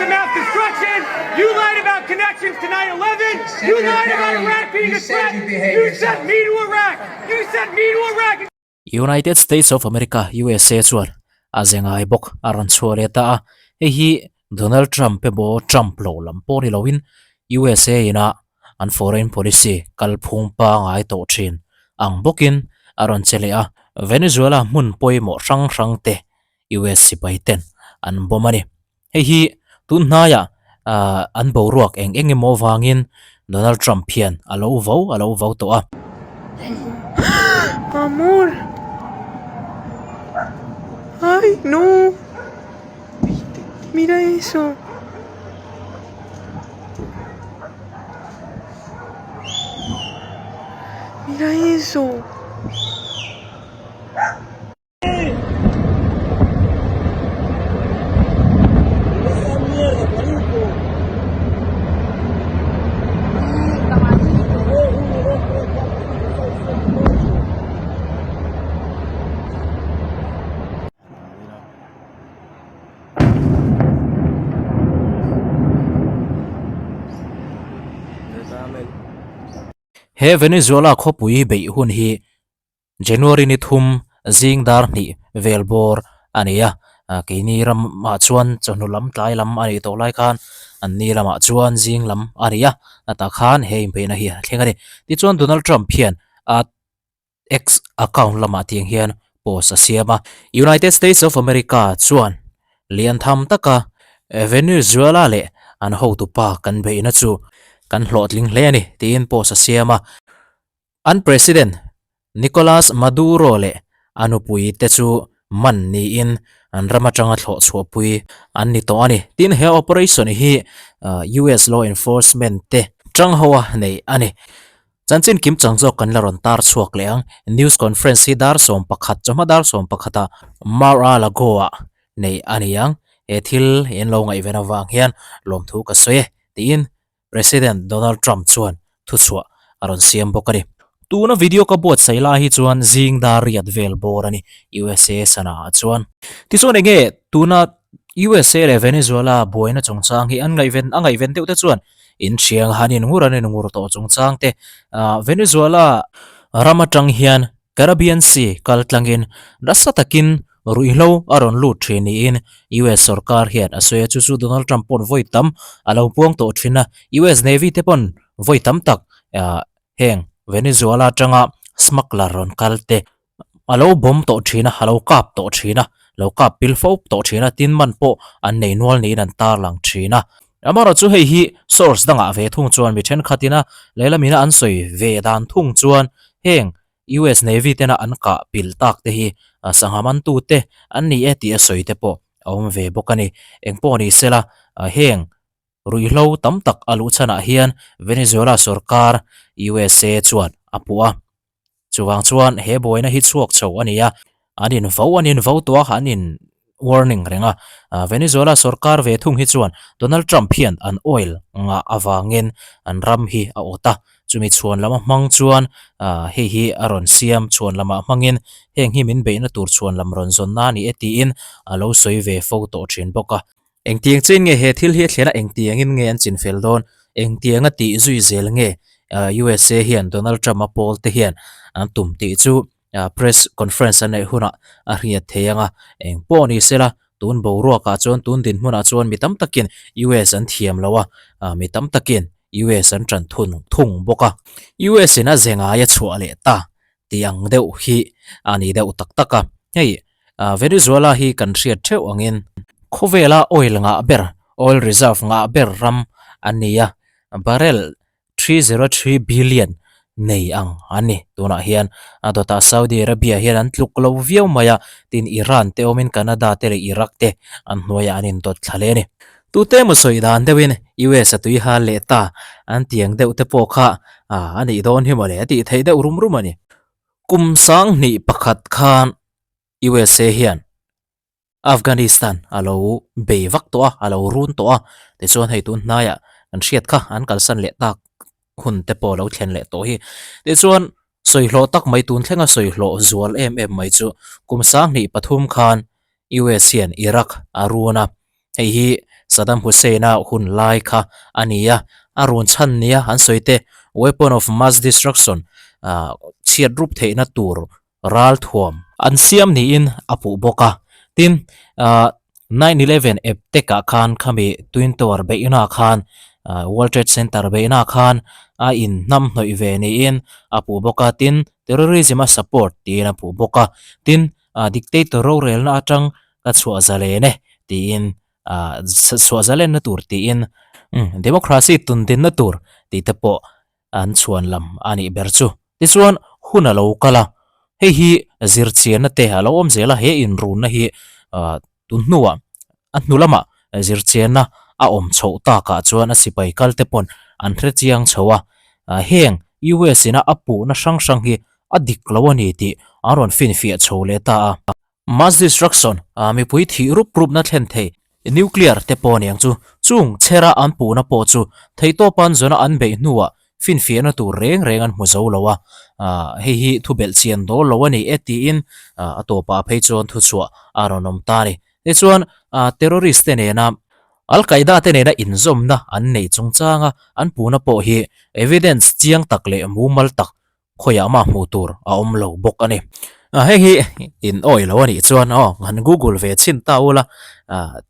of mass destruction. You lied about connections to 9/11. You Senator lied about Kerry, Iraq being you a said threat. you'd behave You yourself. sent me to Iraq. You sent me to Iraq. United States of America, USA, chuan a ze ngai bawk a rawn chhuah leh ta a, hei hi Donald Trump emaw Trump lo lam pawh ni loin USA ina an foreign policy kalphung pangai tawh thin ang bawkin a rawn che leh a, Venezuela hmun pawimawh hrang hrang te US sipai ten an bawm a ni. Hei hi tun hnaiah an boruak eng eng emaw vangin Donald Trump hian a lo vo a lo vo tawh a. Amor! Ay, no! Mira eso! Mira eso! He Venezuela khawpui beih hun hi January ni thum zing dar hnih vel bawr a ni a, keini ramah chuan chawhnu lam tlai lam a nih tawh lai khan an ni lamah chuan zing lam a ni a, tah khan he inbeihna hi a thleng a ni. Tichuan Donald Trump hian a X account lamah tiang hian post a siam a, United States of America chuan lian tham taka Venezuela leh an hotupa kan beihna chu kan hlawhtling hle a ni tiin post a siam a. An President Nicolas Maduro leh a nupui te chu man niin an ram atanga thlawh chhuahpui an ni tawh a ni. Tin, he operation hi US law enforcement te tang ho a nei a ni. Chanchin kim chang zawk kan la rawn tar chhuak leh ang. News conference hi dar 11, chawhma dar 11 ah Mar-a-Lago ah neih a ni ang. He thil in lo ngaihven avang hian lawmthu ka sawi e, tiin President Donald Trump chuan thuchhuah a rawn siam bawk a ni. Tuna video ka buatsaih lai hi chuan zing dar riat vel bawr a ni USA sana ah chuan. Tichuan enge tuna USA leh Venezuela buaina chungchang hi an ngaihven a ngaihven deuh te chuan in thiang han in ngur an in ngur tawh chungchang te Venezuela ram atang hian Caribbean Sea kal tlangin nasa takin ruihhlo a rawn lut thin niin US sorkar hian a sawi a, chu chu Donald Trump pawn vawi tam a lo puang tawh thin a, US Navy te pawn vawi tam tak heng Venezuela atanga smuggler rawn kal te a lo bomb tawh thin a, a lo kap tawh thin a, lo kap pil fo tawh thin a, tin man pawh an nei nual niin an tarlang thin a. Amaherawhchu chu hei hi source dangah ve thung chuan mi thenkhatin a lehlamina an sawi ve dan thung chuan heng US Navy tena an kah pil tak te hi sangha mantu te an ni e tih a sawi te pawh a awm ve bawk a ni. Engpawh ni sela heng ruihhlo tam tak a luh chhanah hian Venezuela sorkar USA chuan a puh a. Chuvang chuan he buaina hi chhuak chho a ni a, an in vo an in vo tawh a, an in warning reng a. Venezuela sorkar ve thung hi chuan Donald Trump hian an oil ngah avangin an ram hi a awt a, chumi chhuan lama hmang chuan hei hi a rawn siam chhuan lamah hmangin heng hi min beihna tur chhuan lam rawn zawn na a ni e tiin a lo sawi ve fo tawh thin bawk a. Engtiang chiin nge he thil hi a thlen a, engtiangin nge an chinfel dawn, engtianga tih zui zel nge USA hian Donald Trump-a pawl te hian an tum tih chu press conference an neih hunah a hriat thei ang a, eng pawh ni sela tun boruakah chuan tun dinhmunah chuan mi tam takin US an thiam lo a, mi tam takin US an tan thun thung bawk a. US in a ze ngai a chhuah leh ta tih ang deuh hi a ni deuh tak tak a, hei Venezuela hi kan hriat theuh angin khawvela oil ngah ber oil reserve ngah ber ram an ni a, barrel 303 billion nei ang an ni. Tunah hian a dawtah Saudi Arabia hian an tluk lo viau mai a, tin Iran te awmin Canada te leh Iraq te an hnuaiah an indawt thla hle a ni. Tute emaw sawi dan deuhin US a tui hal leh ta an tiang deuh te pawh kha a nih dawn hi mawle a tih theih deuh rum rum a ni. Kum 2001 khan USA hian Afghanistan a lo bei vak tawh a, a lo run tawh a, tichuan hei tun hnaiah kan hriat kha an kalsan leh tak hun te pawh a lo thlen leh tawh hi. Tichuan sawihlawh tak mai tun thlenga sawihlawh zual em em mai chu kum 2003 khan US hian Iraq a run a, hei hi Saddam Hussein-a hun lai kha a ni a, a run chhan nia an sawi te weapon of mass destruction chhiat rup theihna tur ralthuam an siam niin a puh bawk a. Tin, 9/11 eptek ah khan khami Twin Tower beihna khan World Trade Center beihna khan a inhnam hnawih ve niin a puh bawk a, tin terrorism a support tiin a puh bawk a. Tin, dictator rorelna atang ka chhuah zalen e tiin chhuah zalenna tur tiin democracy tundinna tur tih te pawh an chhuan lam a nih ber chu. Tichuan hun a lo kal a, hei hi zirchianna te a lo awm zel a, he inrunna hi tun hnuah a hnu lamah zirchianna a awm chhoh takah chuan a sipai kal te pawn an hre chiang chho a, heng US ina a puhna hrang hrang hi a dik lo a ni tih an rawn finfiah chho leh ta a. Mass destruction, mipui thih rup rupna thlen thei, nuclear te pawh aniang chu, chung chhera an puhna pawh chu theihtawpan zawna an beih hnuah finfiahna tur reng reng an hmu zo lo a, hei hi thu belh chian dawl lo a ni e tiin a tawpah phei chuan thuchhuah a rawn awm ta a ni. Tichuan, terrorist te nena Al-Qaeda te nena inzawmna an neih chungchanga an puhna pawh hi evidence chiang tak leh mumal tak khawiah mah hmuh tur a awm lo bawk a ni. Hei hi in awih lo a nih chuan aw han google ve chhin ta ula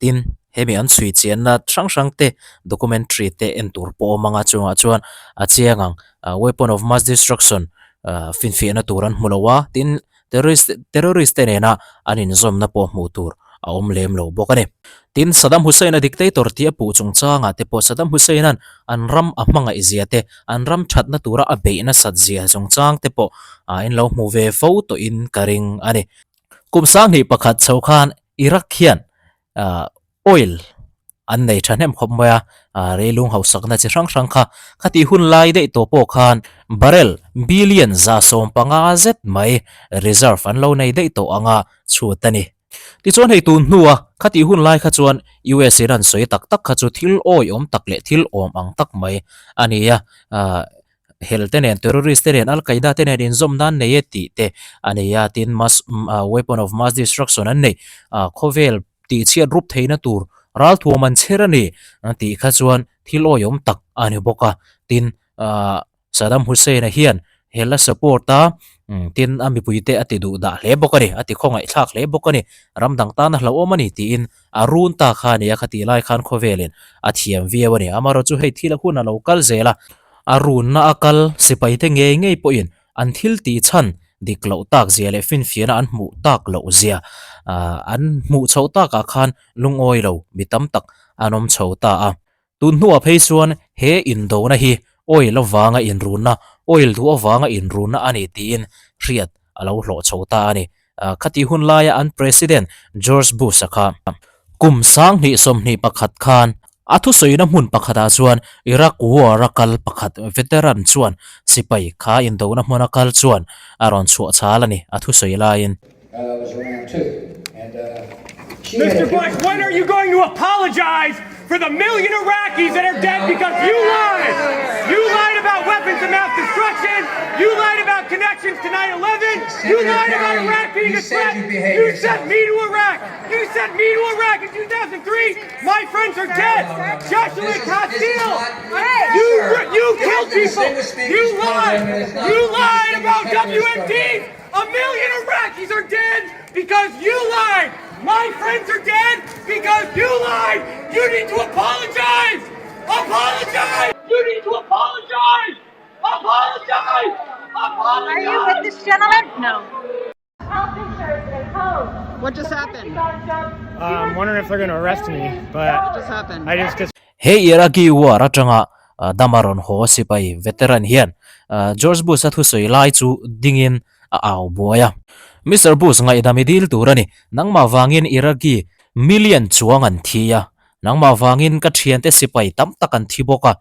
tin hemi an chhui chianna hrang hrang te documentary te en tur pawh awm anga chungah chuan a chiang ang weapon of mass destruction finfiahna tur an hmu lo a tin Terrorist terrorist te nena an inzawmna pawh hmuh tur a awm lem lo bawk a ni. Tin, Saddam Hussein-a dictator tih a puh chungchangah te pawh Saddam Hussein-a'n an ram a hmangaih zia te, an ram thatna tura a beih nasat zia chungchang te pawh a in lo hmu ve fo tawhin ka ring a ni. Kum 21 chho khan Iraq hian Oil an nei thahnem khawp mai a, reilung hausakna chi hrang hrang kha khatih hun lai daih tawh pawh khan barrel billion 150 zet mai reserve an lo nei daih tawh anga chhut a ni. Tichuan hei tun hnua khatih hun lai kha chuan US in an sawi tak tak kha chu thil awihawm tak leh thil awm ang tak mai a ni a, hel te nen terrorist te nen Al Qaeda te nen inzawm nan nei e tih te a nei a, tin mass weapon of mass destruction an nei khawvel tihchhiat rup theihna tur ralthuam an chher a ni tih kha chuan thil awihawm tak a ni bawk a, tin ahh Saddam Hussein-a hian hel a support a, tin a mipuite a ti duh dah hle bawk a ni, a ti khawngaihthlak hle bawk a ni, ram dang tan a hlauhawm a ni tiin a run ta kha a ni a, khatih lai khan khawvelin a thiam viau a ni. Amaherawhchu chu hei thil a hun a lo kal zel a, a runna a kal sipaite ngei ngei pawhin An thil tih chhan dik loh tak zia leh finfiahna an hmuh tak loh zia an hmuh chhoh takah khan lungawi lo mi tam tak an awm chho ta a. Tun hnuah phei chuan he indona hi oil avanga inrunna, oil duh avanga inrunna a ni tiin hriat a lo hlawh chho ta a ni. Khati hun laia an President George Bush-a kha kum 2021 khan a thusawina hmun pakhatah chuan Iraq War-a kal pakhat veteran chuan sipai kha indona hmuna kal chuan a rawn chhuah chhal a ni a thusawi laiin. Mister Bush, when are you going to apologize for the million Iraqis that are dead because you lied? You lied about weapons of mass destruction. You lied about connections to 9/11. You lied about Iraq being a threat. You sent me to Iraq. You sent me to Iraq in 2003. My friends are dead. Joshua Castile. You you killed people. You lied. You lied about WMDs. A million Iraqis are dead because you lied. My friends are dead because you lied. You need to apologize. Apologize. You need to apologize. Apologize. Apologize. Are you with this gentleman? No. What just happened? I'm wondering if they're going to arrest me, but What just happened? I just He Iraqi war atanga dama rawn haw sipai veteran hian George Bush-a thusawi lai chu dingin a au buai a. Mister Bush ngaihdam i dil tur a ni. Nangmah vangin Iraqi million chuang an thi a. Nangmah vangin ka thiante sipai tam tak an thi bawk a.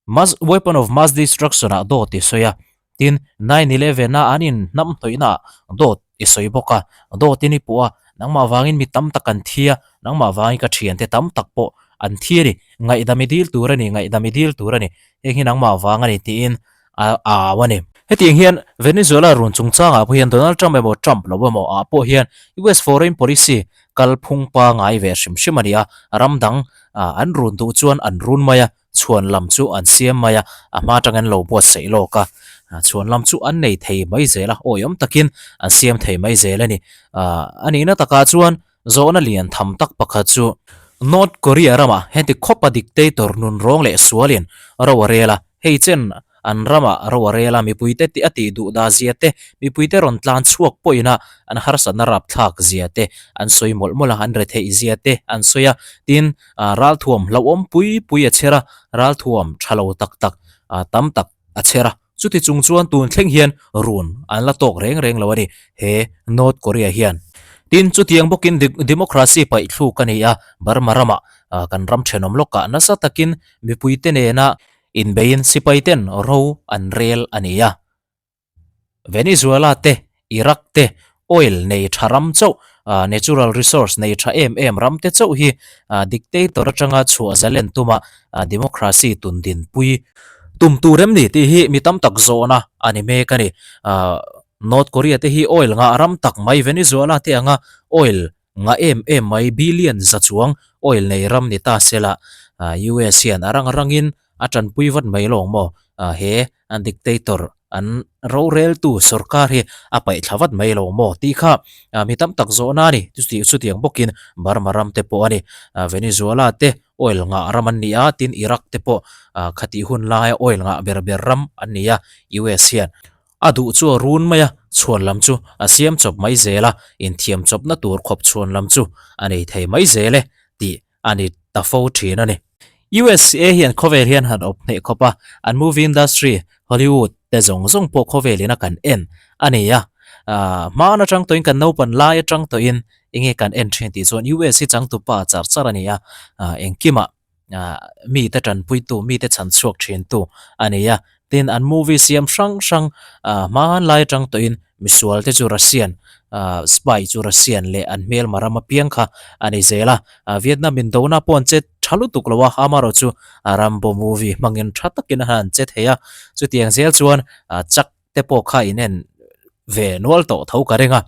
Mass weapon of mass destruction ah dawt i sawi a. Tin, 9/11 a an in hnam hnawihna ah dawt i sawi bawk a. Dawt in i puh a. Nangmah vangin mi tam tak an thi a. Nangmah vangin ka thiante tam tak pawh an thi a ni. Ngaihdam i dil tur a ni, ngaihdam i dil tur a ni. Heng hi nangmah vang a ni tiin a au a ni. Hetiang hian Venezuela run chungchangah pawh hian Donald Trump emaw Trump lo emaw ah pawh hian US foreign policy. kalphung pangai ve hrim hrim a ni a, ram dang an run duh chuan an run mai a, chhuan lam chu an siam mai a, a hma atang an lo buatsaih lawk a, chhuan lam chu an nei thei mai zel a, awihawm takin an siam thei mai zel a ni. A nihna takah chuan zawhna lian tham tak pakhat chu North Korea ramah heti khawpa dictator nunrawng leh sualin ro a rel a, hei chen An ramah ro a rel a, mipuite tih a tih duh dah zia te, mipuite rawn tlan chhuak pawhin a an harsatna rapthlak zia te an sawi mawlh mawlh a, an retheih zia te an sawi a. Tin, ralthuam hlauhawm pui pui a chher a, ralthuam tha lo tak tak tam tak a chher a. Chuti chung chuan tun thleng hian run an la tawk reng reng lo a ni, he North Korea hian. Tin, chutiang bawkin democracy paihthluk a ni a, Burma ramah kan ram thenawm lawkah nasa takin mipuite nena Inbeiin sipaiten ro an rel a ni a. Venezuela te, Iraq te, oil nei tha ram chauh, natural resource nei tha em em ram te chauh hi dictator atanga chhuah zalen tuma democracy tun dinpui tum tur em ni tih hi mi tam tak zawhna a ni mek a ni. North Korea te hi oil ngah ram tak mai Venezuela te anga oil Nga em em mai billion za chuang oil nei ram ni ta sela US hian a rang rangin a tanpui vat mai lawng maw? He an dictator an roreltu sorkar hi a paih thla vat mai lo maw tih kha mi tam tak zawhna a ni. Chutiang bawkin Burma ram te pawh a ni. Venezuela te oil ngah ram an ni a, tin Iraq te pawh khatih hun laia oil ngah ber ber ram an ni a US hian. A duh chu a run mai a, chhuan lam chu a siam chawp mai zel a, inthiam chawpna tur khawp chhuan lam chu a nei thei mai zel e tih a ni ta fo thin a ni. USA hian khawvel hian han awp hneh khawp a, an movie industry, Hollywood, te zawng zawng pawh khawvelin a kan en a ni a. Hmaan atang tawhin kan naupan lai atang tawhin enge kan en thin tih chuan US hi changtupa char char a ni a, engkimah mite tanpuitu, mite chhan chhuak thintu a ni a. Tin, an movie siam hrang hrang hmanlai atang tawhin misual te chu Russian, spy chu Russian leh an hmelma ram apiang kha a ni zel a. Vietnam indona pawh an che tha lutuk lo a, amaherawhchu Rambo movie hmangin tha takin a han che thei a. Chutiang zel chuan chak te pawh kha in en ve nual tawh tho ka ring a,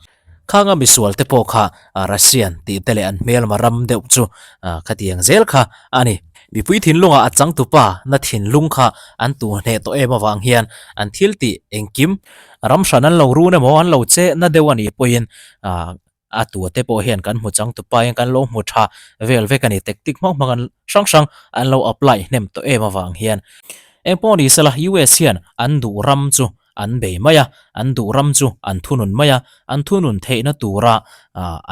khanga misual te pawh kha Russian tih te leh an hmelma ram deuh chu khatiang zel kha a ni. Mipui thinlungah a changtupa na thinlung kha an tu hneh tawh em avang hian an thil tih engkim ram hran an lo run emaw an lo che na deuh a nih pawhin A tua te pawh hian kan hmu changtupa in kan lo hmu tha vel vek a ni. Tactic hmang hmang an hrang hrang an lo apply hnem tawh em avang hian. Eng pawh ni sela US hian an duh ram chu an bei mai a, an duh ram chu an thunun mai a, an thunun theihna tura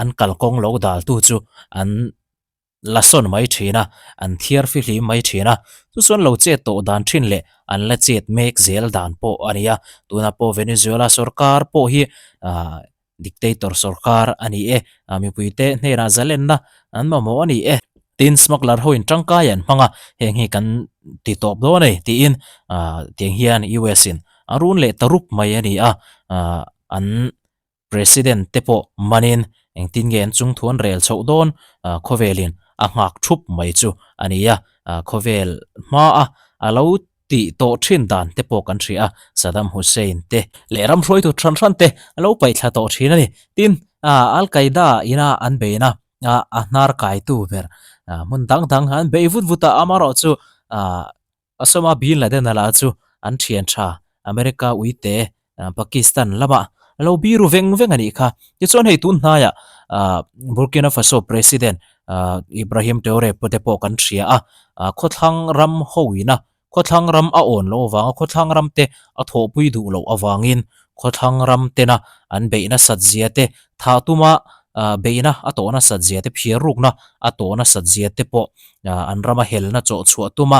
an kalkawng lo daltu chu an la sawn mai thin a, an thiar fihlim mai thin a, chu chuan lo chet tawh dan thin leh an la chet mek zel dan pawh a ni a, tunah pawh Venezuela sorkar pawh hi ah dictator sorkar a ni e, mipuite hnenah zalenna an mamawh a ni e, tin smuggler ho in tangkai an hmang a, heng hi kan ti tawp dawn a ni tiin ah tiang hian US in a run leh ta rup mai a ni a, ah an President te pawh manin engtin nge an chungthu an rel chhoh dawn khawvelin a nghak thup mai chu a ni a, khawvel hmaa a lo tih tawh thin dan te pawh kan hria a, Saddam Hussein te leh ram hruaitu hran hran te a lo paihthla tawh thin a ni. Tin, Al Qaeda ina an beina a hnar kaitu ber hmun dang dang an bei vut vut a, amaherawhchu Osama bin Laden a la chu an thian tha America uite Pakistan lamah a lo biru veng veng a nih kha. Tichuan hei tun hnaiah Burkina Faso President Ibrahim Traore te pawh kan hria a, khawthlang ram hoina khawthlang ram a awn loh avanga khawthlang ram te a thawhpui duh loh avangin khawthlang ram tena an beih nasat zia te thah tuma beihna a tawh nasat zia te phiar rukna a tawh nasat zia te pawh an rama helna chawh chhuah tuma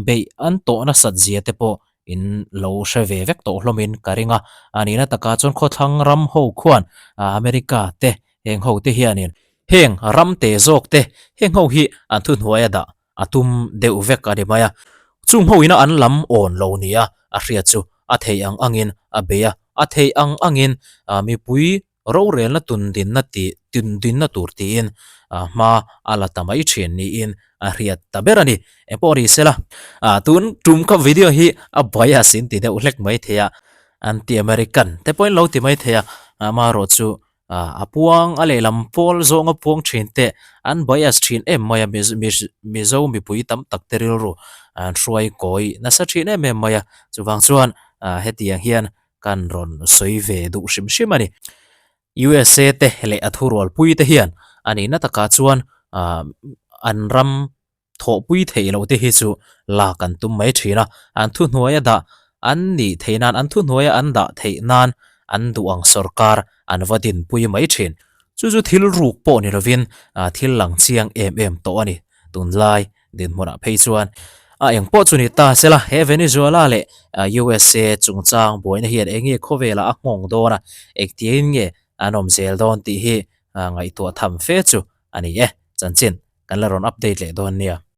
beih an tawh nasat zia te pawh in lo hre ve vek tawh hlawmin ka ring a. A nihna takah chuan khawthlang ram ho khuan America te heng ho te hianin heng ram te zawk te heng ho hi an thuhnuaia dah a tum deuh vek a ni mai a. Chung ho ina an lam awn lo nia a hriat chu a theih ang angin a bei a, a theih ang angin mipui Rorelna tundinna tih tundinna tur tiin hma a la ta mai thin niin a hriat ta ber a ni. Eng pawh ni sela, tun tum kha video hi a bias in ti deuh hlek mai thei a, anti-American te pawhin lo ti mai thei a, amaherawhchu. A puang a lehlam pawl zawnga puang thin te an bias thin em mai a Mizo mipui tam tak te rilru an hruai kawi nasa thin em em mai a chuvang chuan hetiang hian kan rawn sawi ve duh hrim hrim a ni. USA te leh a thurualpui te hian a nihna takah chuan an ram thawhpui theih loh te hi chu lak an tum mai thin a, an thuhnuaia dah an nih theih nan, an thuhnuaia an dah theih nan an duh ang sawrkar an va dinpui mai thin. Chu chu thil ruk pawh ni lovin thil lang chiang em em tawh a ni. Tunlai dinhmunah phei chuan a eng pawh chu ni ta sela, he Venezuela leh USA chungchang buaina hian eng nge khawvelah a nghawng dawn a, engtiangin nge an awm zel dawn tih hi ngaihtuah tham fe chu a ni e. Chanchin kan la rawn update leh dawn nia.